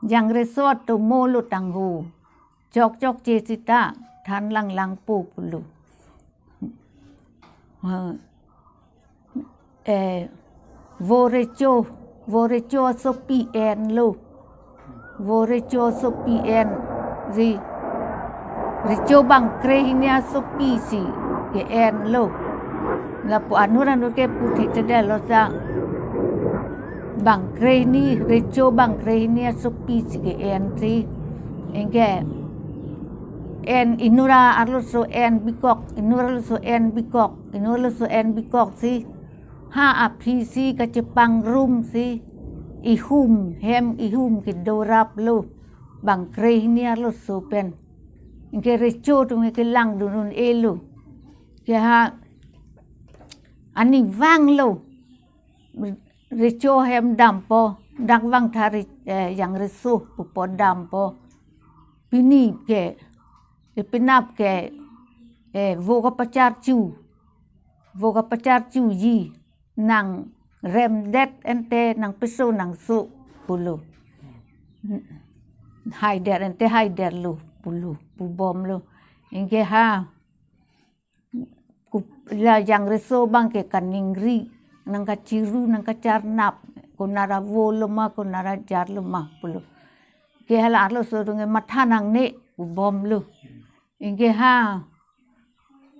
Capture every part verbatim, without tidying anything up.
Jangreso atomo lo tangho. Chokchokche sita than langlangpo pulo. Ha. Eh, vo recho, vo recho asopi enlo. Vo recho asopi en si. Recho bang krehini asopi si ke-enlo. Lapu anur anur ke puthot thekthedetlo sa. Bang krehini, recho bang krehini asopi si ke-en si. Anke en inut arloso en bikok, inut arloso en bikok, inut arloso en bikok si. Ha aphi si kachepangrum si. Ihum, hem ihum kedoraplo. Bang krehini arloso pen. Anke recho atum ke langdun un-elo. Ke ha ani vanglo. Recho hem dampo, dak vangtha re-, eh, jangreso pupo dampo. Pini ke, eh, penap ke, eh, vo kapacharchu. Vo kapacharchuji, nang remdet ente nang peso nangso pulo. Haidet ente haidetlo pulo, pubomlo. Anke ha, ku-, la jangreso bang ke kaningri, nang kachiru, nang kacharnap, konat avo lo ma, konat ajar lo ma pulo. Ke hala arloso atum ke matha nangne, pubomlo. Anke ha,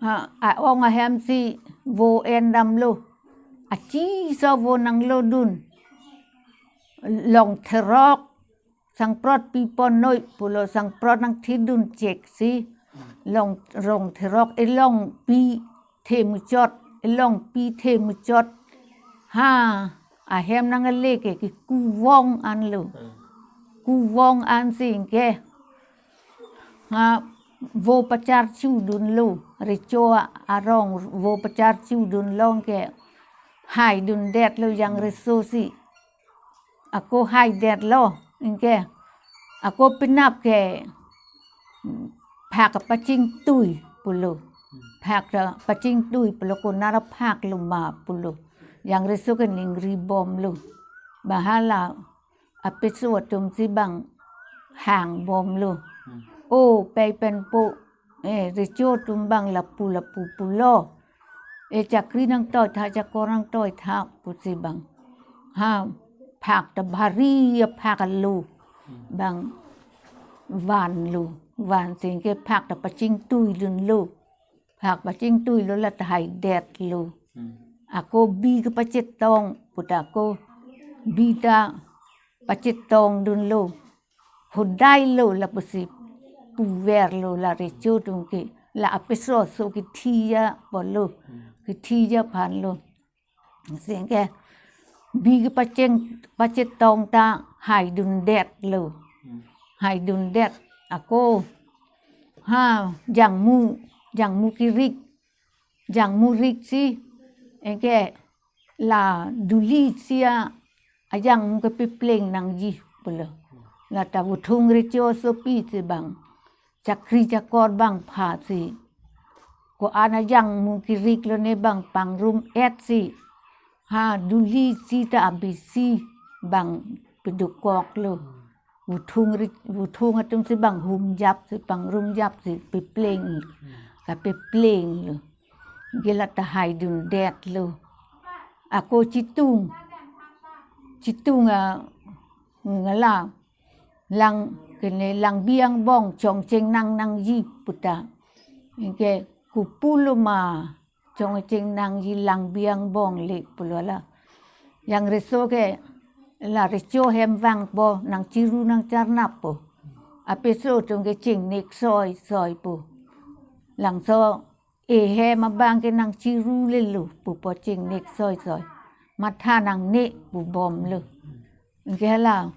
ha, a-ong ahem si vo endamlo. Achiso vo nanglodun. Long therok, sangprot pi ponnoi pulo, sangprot nangthidun chek si. Long, long therok, elong pi themuchot, elong pi themuchot. Ha, ahem nangle ke, ke kuvong anlo. Kuvong an si anke. Ha, vo pacharchudunlo, recho arong vo pacharchudunlo anke. Haidundetlo jangreso si. Ako haidetlo, anke. Ako penap ke, phak kapachingtui pulo. Phak kapachingtui pulo, konat aphak lo ma pulo. Jangreso ke ningribomlo. Bang hala apeso atum si bang hangbomlo. O, pei pen po, eh, recho atum bang lapu lapu pulo. Eh, chakri nangtoitha, chakor nangtoitha pusi bang. Ha, phak ta bhari aphak alo. Bang vanlo, van si anke phak ta pachingtuidunlo. Phak pachingtuilo, la ta haidetlo. Ako bi kapachetong puta ako bi ta pachetongdunlo. Hodailo lapusi puverlo la recho atum ke. La apeso so kethija pulo. Kethija aphanlo. Si anke bi kepacheng, pachetong ta haidundetlo. Haidundet ako. Ha, jangmu, jangmu kirik. Jangmu rik si, anke la duli si a, ajangmu kepepleng nangji pulo. La ta vuthung recho asopi si bang. Chakri chakor bang pha si. Ko-an ajangmu kirik lo ne bang pangrum-et si. Ha, duli si ta abisi bang pedukoklo. Vuthung ri-, vuthung atum si bang humjap si, pangrumjap si, pepleng. Kapeplenglo. Anke la ta haidundetlo. Ako chitung. Chitung a, ngala. Lang, kene lang biang bong chongcheng nang nangji puta. Anke kopulo ma chongcheng nangji lang biang bong le pulo la. Jangreso ke la recho hem vangpo, nangchiru nangcharnappo. Apeso atum ke chingnek soi soipo. Langso ehem abang ke nangchiru lelo pupo, chingnek soi soi. Matha nangne pubomlo. Anke hala